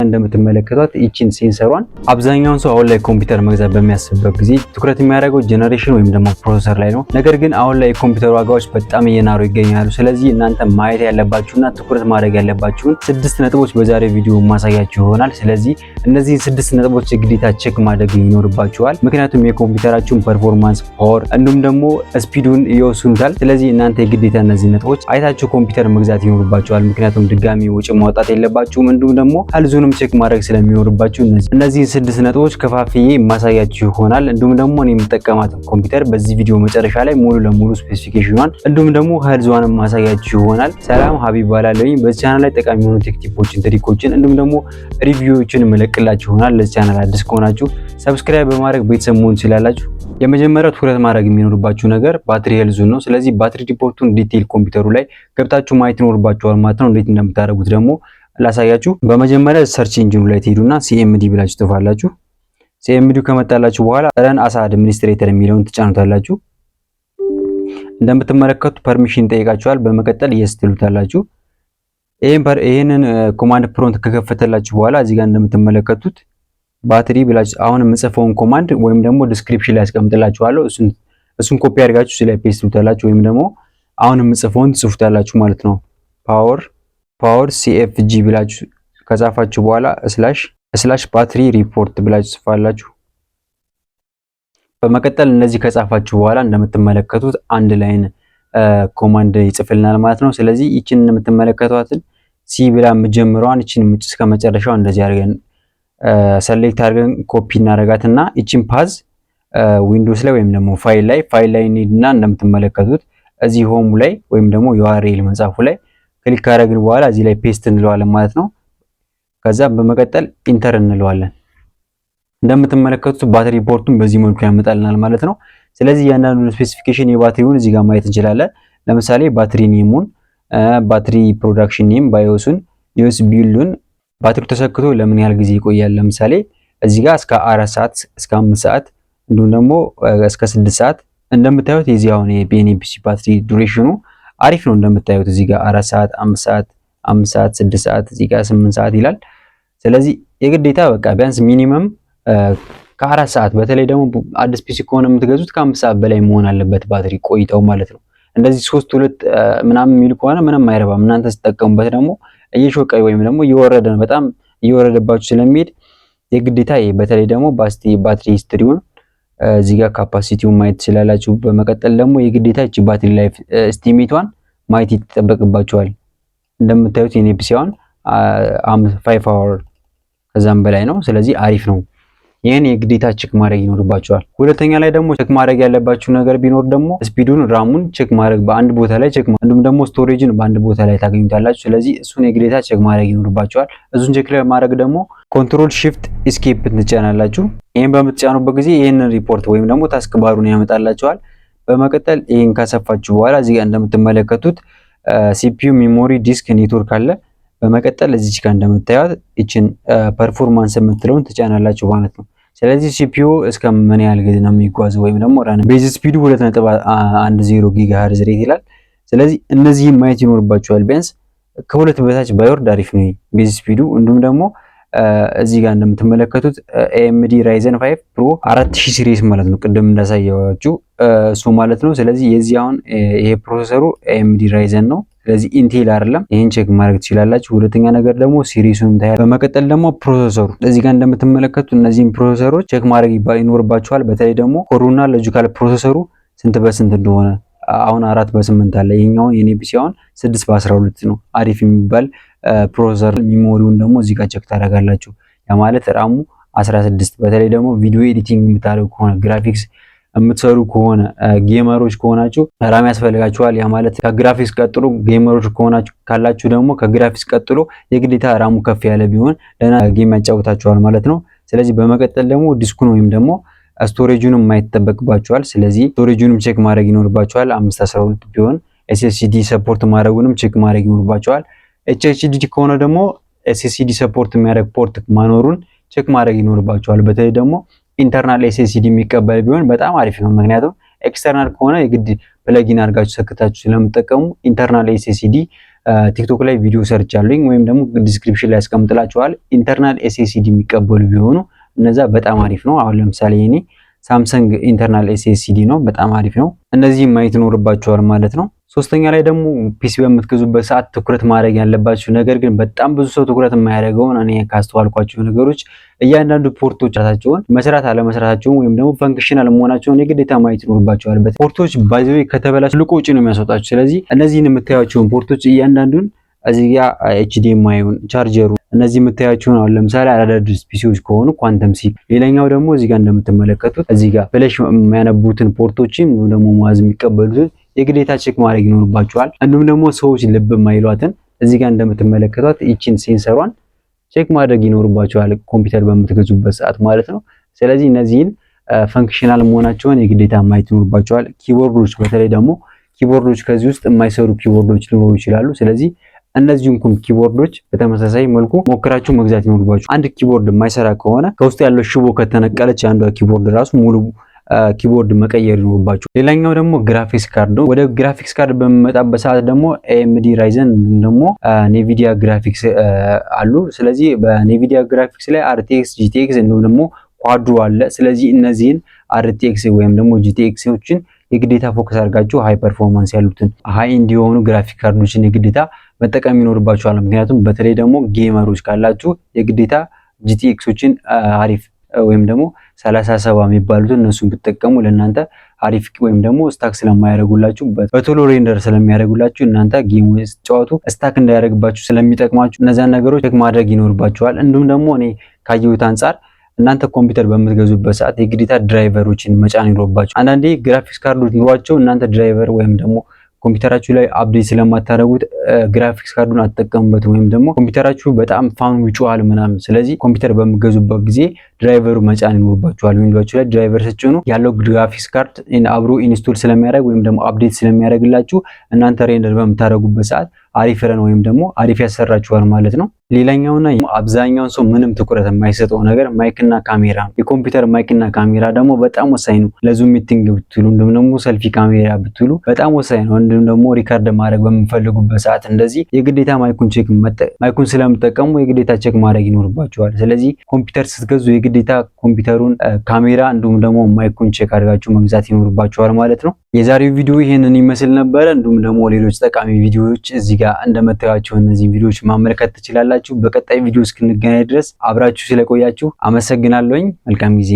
እንደምትመለከቷት ይቺን sensor ሯን። አብዛኛውን ሰው አሁን ላይ ኮምፒውተር መግዛት በሚያስብበት ጊዜ ትኩረት የሚያደርገው generation ወይም ደግሞ processor ላይ ነው። ነገር ግን አሁን ላይ የኮምፒውተር ዋጋዎች በጣም እየናሩ ይገኛሉ። ስለዚህ እናንተ ማየት ያለባችሁና ትኩረት ማድረግ ያለባችሁን ስድስት ነጥቦች በዛሬ ቪዲዮ ማሳያችሁ ይሆናል። ስለዚህ እነዚህን ስድስት ነጥቦች ግዴታ check ማድረግ ይኖርባችኋል። ምክንያቱም የኮምፒውተራችሁን performance፣ power እንዲሁም ደግሞ speed ኡን ይወስኑታል። ስለዚህ እናንተ የግዴታ እነዚህ ነጥቦች አይታችሁ ኮምፒውተር መግዛት ይኖርባችኋል። ምክንያቱም ድጋሚ ወጪ ማውጣት የለባችሁም። እንዲሁም ደግሞ health ኡንም check ማድረግ ስለሚኖርባችሁ እነዚህን ስድስት ነጥቦች ከፋፍዬ የማሳያችሁ ይሆናል። እንዲሁም ደግሞ እኔ የምጠቀማትን ኮምፒውተር በዚህ ቪዲዮ መጨረሻ ላይ ሙሉ ለሙሉ specification ኗን እንዲሁም ደግሞ health ዟንም ማሳያችሁ ይሆናል። ሰላም፣ ሀቢብ እባላለሁኝ። በዚህ ቻናል ላይ ጠቃሚ የሆኑ tech tip ኦችን፣ trick ኦችን እንዲሁም ደግሞ review ዎችን የምለቅላችሁ ይሆናል። ለዚህ ቻናል አዲስ ከሆናችሁ subscribe በማድረግ ቤተሰብ መሆን ትችላላችሁ። የመጀመሪያው ትኩረት ማድረግ የሚኖርባችሁ ነገር battery health ኡን ነው። ስለዚህ battery report ኡን detail ኮምፒውተሩ ላይ ገብታችሁ ማየት ይኖርባችኋል ማለት ነው። እንዴት እንደምታደርጉት ደግሞ ላሳያችሁ። በመጀመሪያ search engine ኑ ላይ ትሄዱና CMD ብላችሁ ትጽፋላችሁ። CMD ከመጣላችሁ በኋላ run as administrator የሚለውን ትጫኑታላችሁ። እንደምትመለከቱት permission ይጠይቃችኋል። በመቀጠል yes ትሉታላችሁ። ይህንን command prompt ከከፈተላችሁ በኋላ እዚህ ጋር እንደምትመለከቱት battery ብላችሁ አሁን የምጽፈውን command ወይም ደግሞ description ላይ አስቀምጥላችኋለሁ። እሱን ኮፒ አድርጋችሁ እዚህ ላይ paste ትሉታላችሁ ወይም ደግሞ አሁን የምጽፈውን ትጽፉታላችሁ ማለት ነው። Power CFG ብላችሁ ከጻፋችሁ በኋላ slash slash battery report ብላችሁ ጽፋላችሁ። በመቀጠል እነዚህ ከጻፋችሁ በኋላ እንደምትመለከቱት አንድ line command ይጽፍልናል ማለት ነው። ስለዚህ ይችን እንደምትመለከቷትን C ብላ የምትጀምረዋን ይችን እስከ መጨረሻው እንደዚህ አድርገን select አድርገን ኮፒ እናደርጋትና ይችን path Windows ላይ ወይም ደግሞ ፋይል ላይ እንሂድና እንደምትመለከቱት እዚህ home ኡ ላይ ወይም ደግሞ URL መጻፉ ላይ click ካደረግን በኋላ እዚህ ላይ paste እንለዋለን ማለት ነው። ከዛ በመቀጠል enter እንለዋለን። እንደምትመለከቱት battery report ኡን በዚህ መልኩ ያመጣልናል ማለት ነው። ስለዚህ እያንዳንዱን specification የባትሪውን እዚህ ጋር ማየት እንችላለን። ለምሳሌ battery name ኡን፣ battery production name፣ BIOS ኡን፣ USB build ኡን፣ ባትሪው ተሰክቶ ለምን ያህል ጊዜ ይቆያል። ለምሳሌ እዚህ ጋር እስከ 4 ሰዓት፣ እስከ 5 ሰዓት እንዲሁም ደግሞ እስከ 6 ሰዓት። እንደምታዩት የዚህ አሁን የኔ PC battery duration ኑ አሪፍ ነው። እንደምታዩት እዚህ ጋር 4 ሰዓት፣ 5 ሰዓት፣ 5 ሰዓት፣ 6 ሰዓት፣ እዚህ ጋር 8 ሰዓት ይላል። ስለዚህ የግዴታ በቃ ቢያንስ minimum ከ4 ሰዓት፣ በተለይ ደግሞ አዲስ PC ከሆነ የምትገዙት ከ5 ሰዓት በላይ መሆን አለበት ባትሪ ቆይታው ማለት ነው። እንደዚህ ሶስት፣ ሁለት ምናምን የሚል ከሆነ ምንም አይረባም። እናንተ ስትጠቀሙበት ደግሞ እየሾቀ ወይም ደግሞ እየወረደ ነው፣ በጣም እየወረደባችሁ ስለሚሄድ የግዴታ ይሄ በተለይ ደግሞ battery history ውን እዚህ ጋር capacity ውን ማየት ትችላላችሁ። በመቀጠል ደግሞ የግዴታ እቺ battery life estimate ቷን ማየት ይጠበቅባችኋል። እንደምታዩት የኔ PC አሁን 5 hour ከዛም በላይ ነው። ስለዚህ አሪፍ ነው። ይህን የግዴታ check ማድረግ ይኖርባችኋል። ሁለተኛ ላይ ደግሞ check ማድረግ ያለባችሁ ነገር ቢኖር ደግሞ speed ኡን፣ RAM ኡን check ማድረግ በአንድ ቦታ ላይ check፣ እንዲሁም ደግሞ storage ን በአንድ ቦታ ላይ ታገኙታላችሁ። ስለዚህ እሱን የግዴታ check ማድረግ ይኖርባችኋል። እሱን check ለማድረግ ደግሞ control shift escape ትጫናላችሁ። ይህን በምትጫኑበት ጊዜ ይህንን ሪፖርት ወይም ደግሞ task bar ኡን ያመጣላችኋል። በመቀጠል ይህን ካሰፋችሁ በኋላ እዚህ ጋር እንደምትመለከቱት CPU፣ memory፣ disk፣ network አለ። በመቀጠል እዚች ጋር እንደምታዩት ይችን performance የምትለውን ትጫናላችሁ ማለት ነው። ስለዚህ CPU እስከ ምን ያህል ጊዜ ነው የሚጓዘው ወይም ደግሞ run base speed ኡ 2.10 gigahertz rate ይላል። ስለዚህ እነዚህን ማየት ይኖርባችኋል። ቢያንስ ከሁለት በታች ባይወርድ አሪፍ ነው base speed ኡ። እንዲሁም ደግሞ እዚህ ጋር እንደምትመለከቱት AMD Ryzen 5 Pro 4000 series ማለት ነው፣ ቅድም እንዳሳየኋችሁ እሱ ማለት ነው። ስለዚህ የዚህ አሁን ይሄ processor ኡ AMD Ryzen ነው። ስለዚህ Intel አይደለም። ይሄን check ማድረግ ትችላላችሁ። ሁለተኛ ነገር ደግሞ series ኡን ታያላችሁ። በመቀጠል ደግሞ processor ኡ እዚህ ጋር እንደምትመለከቱት እነዚህን processor ኦች check ማድረግ ይኖርባችኋል። በተለይ ደግሞ core ኡና logical processor ኡ ስንት በስንት እንደሆነ። አሁን 4 በ8 አለ። ይሄኛው የኔ PC አሁን 6 በ12 ነው። አሪፍ የሚባል processor። Memory ውን ደግሞ እዚህ ጋር check ታደርጋላችሁ። ያ ማለት RAM ኡ 16፣ በተለይ ደግሞ video editing የምታደርጉ ከሆነ፣ ግራፊክስ የምትሰሩ ከሆነ፣ gamer ኦች ከሆናችሁ RAM ያስፈልጋችኋል። ያ ማለት ከግራፊክስ ቀጥሎ gamer ኦች ከሆናችሁ ካላችሁ ደግሞ ከግራፊክስ ቀጥሎ የግዴታ RAM ኡ ከፍ ያለ ቢሆን ደህና game ያጫውታችኋል ማለት ነው። ስለዚህ በመቀጠል ደግሞ ዲስኩን ወይም ደግሞ storage ኡንም ማየት ይጠበቅባችኋል። ስለዚህ storage ኡንም check ማድረግ ይኖርባችኋል። 512 ቢሆን SSD support ማድረጉንም check ማድረግ ይኖርባችኋል። HDD ከሆነ ደግሞ SSD support የሚያደርግ port መኖሩን check ማድረግ ይኖርባችኋል። በተለይ ደግሞ internal SSD የሚቀበል ቢሆን በጣም አሪፍ ነው። ምክንያቱም external ከሆነ የግድ plug in አድርጋችሁ ሰክታችሁ ስለምትጠቀሙ internal SSD ቲክቶክ ላይ ቪዲዮ ሰርቻለሁኝ ወይም ደግሞ description ላይ ያስቀምጥላችኋል። Internal SSD የሚቀበሉ ቢሆኑ እነዛ በጣም አሪፍ ነው። አሁን ለምሳሌ የኔ ሳምሰንግ internal SSD ነው፣ በጣም አሪፍ ነው። እነዚህም ማየት ይኖርባችኋል ማለት ነው። ሶስተኛ ላይ ደግሞ PC በምትገዙበት ሰዓት ትኩረት ማድረግ ያለባችሁ ነገር ግን በጣም ብዙ ሰው ትኩረት የማያደርገውን እኔ ካስተዋልኳቸው ነገሮች እያንዳንዱ port ኦች ራሳቸውን መስራት አለመስራታቸውን ወይም ደግሞ functional መሆናቸውን የግዴታ ማየት ይኖርባችኋል። Port ኦች by the way ከተበላሹ ትልቅ ወጪ ነው የሚያስወጣችሁ። ስለዚህ እነዚህን የምታዩቸውን port ኦች እያንዳንዱን እዚህ ጋር HDMI ውን፣ ቻርጀሩ፣ እነዚህ የምታያቸውን አሁን ለምሳሌ አዳዲስ PC ዎች ከሆኑ Quantum C፣ ሌላኛው ደግሞ እዚህ ጋር እንደምትመለከቱት እዚህ ጋር flash የሚያነቡትን port ኦችን ወይም ደግሞ mouse የሚቀበሉትን የግዴታ check ማድረግ ይኖርባችኋል። እንዲሁም ደግሞ ሰዎች ልብ የማይሏትን እዚህ ጋር እንደምትመለከቷት ይችን sensor ሯን check ማድረግ ይኖርባችኋል ኮምፒውተር በምትገዙበት ሰዓት ማለት ነው። ስለዚህ እነዚህን functional መሆናቸውን የግዴታ ማየት ይኖርባችኋል። Keyboard ኦች፣ በተለይ ደግሞ keyboard ኦች ከዚህ ውስጥ የማይሰሩ keyboard ኦች ሊኖሩ ይችላሉ። ስለዚህ እነዚህን keyboard ኦች በተመሳሳይ መልኩ ሞክራችሁ መግዛት ይኖርባችኋል። አንድ keyboard የማይሰራ ከሆነ ከውስጡ ያለው ሽቦ ከተነቀለች አንዷ keyboard ራሱ ሙሉ keyboard መቀየር ይኖርባችኋል። ሌላኛው ደግሞ graphics card ነው። ወደ graphics card በምመጣበት ሰዓት ደግሞ AMD Ryzen ደግሞ Nvidia graphics አሉ። ስለዚህ በ Nvidia graphics ላይ RTX፣ GTX እንዲሁም ደግሞ Quadro አለ። ስለዚህ እነዚህን RTX ወይም ደግሞ GTX ዎችን የግዴታ focus አድርጋችሁ high performance ያሉትን high end የሆኑ graphic card ኦችን የግዴታ መጠቀም ይኖርባችኋል። ምክንያቱም በተለይ ደግሞ gamer ኦች ካላችሁ የግዴታ GTX ኦችን አሪፍ ወይም ደግሞ 3070 የሚባሉትን እነሱን ብትጠቀሙ ለእናንተ አሪፍ ወይም ደግሞ stuck ስለማያደርጉላችሁ፣ በቶሎ render ስለሚያደርጉላችሁ፣ እናንተ game ስትጫወቱ stuck እንዳያደርግባችሁ ስለሚጠቅማችሁ እነዚያን ነገሮች check ማድረግ ይኖርባችኋል። እንዲሁም ደግሞ እኔ ካየሁት አንጻር እናንተ ኮምፒውተር በምትገዙበት ሰዓት የግዴታ driver ኦችን መጫን ይኖርባችኋል። አንዳንዴ graphics card ኦች ኑሯቸው እናንተ driver ወይም ደግሞ ኮምፒውተራችሁ ላይ update ስለማታደርጉት graphics card ኡን አትጠቀሙበትም ወይም ደግሞ ኮምፒውተራችሁ በጣም fan ኑ ይጮሃል ምናምን። ስለዚህ ኮምፒውተር በምትገዙበት ጊዜ driver ኡ መጫን ይኖርባችኋል። Windows ኣችሁ ላይ driver ስትጭኑ ያለው graphics card አብሮ install ስለሚያደርግ ወይም ደግሞ update ስለሚያደርግላችሁ እናንተ render በምታደርጉበት ሰዓት አሪፍ run ወይም ደግሞ አሪፍ ያሰራችኋል ማለት ነው። ሌላኛውና አብዛኛውን ሰው ምንም ትኩረት የማይሰጠው ነገር mic ና ካሜራ ነው። የኮምፒውተር mic ና ካሜራ ደግሞ በጣም ወሳኝ ነው። ለ Zoom meeting ብትሉ እንዲሁም ደግሞ ሰልፊ ካሜራ ብትሉ በጣም ወሳኝ ነው። እንዲሁም ደግሞ record ማድረግ በምትፈልጉበት ሰዓት እንደዚህ የግዴታ mic ኡን check mic ኡን ስለምትጠቀሙ የግዴታ check ማድረግ ይኖርባችኋል። ስለዚህ ኮምፒውተር ስትገዙ የግዴታ ኮምፒውተሩን ካሜራ እንዲሁም ደግሞ mic ኡን check አድርጋችሁ መግዛት ይኖርባችኋል ማለት ነው። የዛሬው ቪዲዮ ይህንን ይመስል ነበረ። እንዲሁም ደግሞ ሌሎች ጠቃሚ ቪዲዮዎች እዚህ ጋር እንደምታዩቸው እነዚህ ቪዲዮዎች ማመልከት ትችላላችሁ። በቀጣይ ቪዲዮ እስክንገናኝ ድረስ አብራችሁ ስለቆያችሁ አመሰግናለሁኝ። መልካም ጊዜ።